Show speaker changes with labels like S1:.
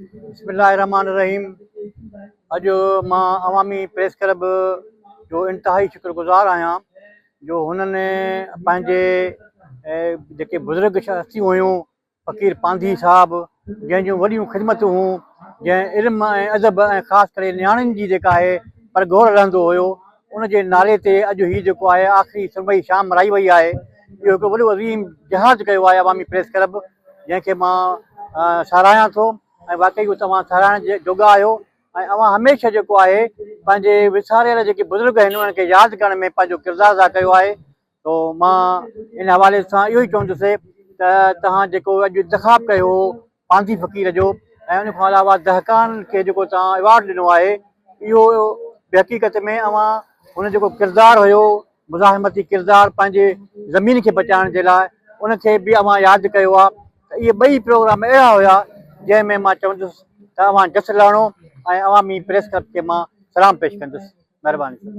S1: بسم الله الرحمٰن الرحيم اڄ مان عوامي پريس ڪلب جو انتهائي شڪر گذار آهيان جو هنن پنهنجي جيڪي بزرگ هستيون هيون فقير پانڌي صاحب جنهن جون وڏيون خدمتون هيون جنهن علم ۽ ادب ۽ خاص ڪري نياڻين جي جيڪا آهي پرگهور لهندو هيو ان جي نالي تي اڄ هي جيڪو آهي آخري سرمئي شام ملهائي وئي آهي اهو هڪ وڏو عظيم جهاد ڪيو آهي عوامي پريس ڪلب جنهن کي مان ساراهيان ٿو ۽ واقعي اهو توهان ساراهڻ جوڳا آهيو ۽ اوهان هميشه جيڪو آهي پنهنجي وساريل جيڪي بزرگ آهن انهن کي ياد ڪرڻ ۾ پنهنجو ڪردار ادا ڪيو آهي تو مان ان حوالي سان اهو ئي چوندس ته توهان جيڪو اڄ انتخاب ڪيو هو پانڌي فقير جو ۽ ان کان علاوه دهقان کي جيڪو توهان ايوارڊ ڏنو آهي اهو به حقيقت ۾ اوهان هن جيڪو ڪردار هيو مزاحمتي ڪردار پنهنجي زمين کي بچائڻ جي لاء ان کي به اوهان ياد ڪيو آهي ته اهي ٻئي پروگرام اهڙا هيا جنهن ۾ مان چوندس ته اوهان جس لهڻو ۽ عوامي پريس ڪلب کي مان سلام پيش ڪندس مهرباني سر.